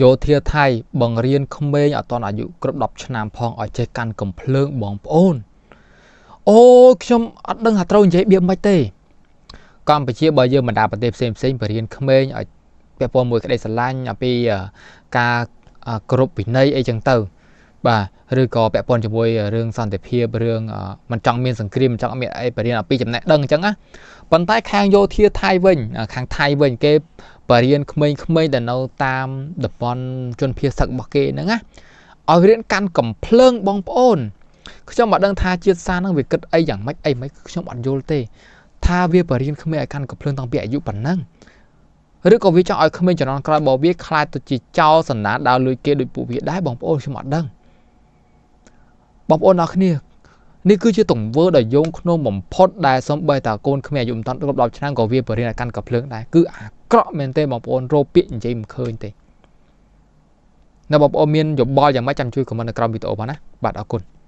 យោធាថៃបង្រៀនក្មេងអត់ទាន់អាយុគ្រប់10ឆ្នាំផងឲ្យចេះកាន់កំភ្លើងបងប្អូនអូខ្ញុំអត់ដឹងថាត្រូវនិយាយបៀបមិនទេកម្ពុជាបើយើងបណ្ដាប្រទេសផ្សេងផ្សេងបរៀនក្មេងឲ្យពាក់ព័ន្ធមួយក្តីស្រឡាញ់អំពីការគ្រប់វិន័យអីចឹងទៅបាទឬក៏ពាក់ព័ន្ធជាមួយរឿងសន្តិភាពរឿងមិនចង់មានសង្គ្រាមមិនចង់មានអីបរៀនអំពីចំណេះដឹងអញ្ចឹងណាប៉ុន្តែខាងយោធាថៃវិញខាងថៃវិញគេបរៀនក្មេងៗដែលនៅតាមតំបន់ជនភៀសសឹករបស់គេហ្នឹងណាឲ្យរៀនកាន់កំភ្លើងបងប្អូនខ្ញុំមិនដឹងថាជាតិសាសន៍ហ្នឹងវាគិតអីយ៉ាងម៉េចអីម៉េចខ្ញុំអត់យល់ទេថាវាបរៀនក្មេងឲ្យកាន់កំភ្លើងតាំងពីអាយុប៉ុណ្ណឹងឬក៏វាចង់ឲ្យក្មេងជំនាន់ក្រោយរបស់វាខ្លាចទៅជាចោលសណ្ដានដើរលួចគេដូចពួកវាដែរបងប្អូនខ្ញុំអត់ដឹងបងប្អូនអរគ្នានេះគឺជាទង្វើដ៏យងក្នុងបំផុតដែលសំបីតាកូនក្មេងអាយុមិនទាន់គ្រប់10ឆ្នាំក៏វាបរៀនឲ្យកាន់កាភ្លើងដែរគឺអាក្រក់មែនទេបងប្អូនរកពាក្យនិយាយមិនឃើញទេនៅបងប្អូនមានយោបល់យ៉ាងម៉េចចាំជួយខមមិននៅក្រោមវីដេអូផងណាបាទអរគុណ។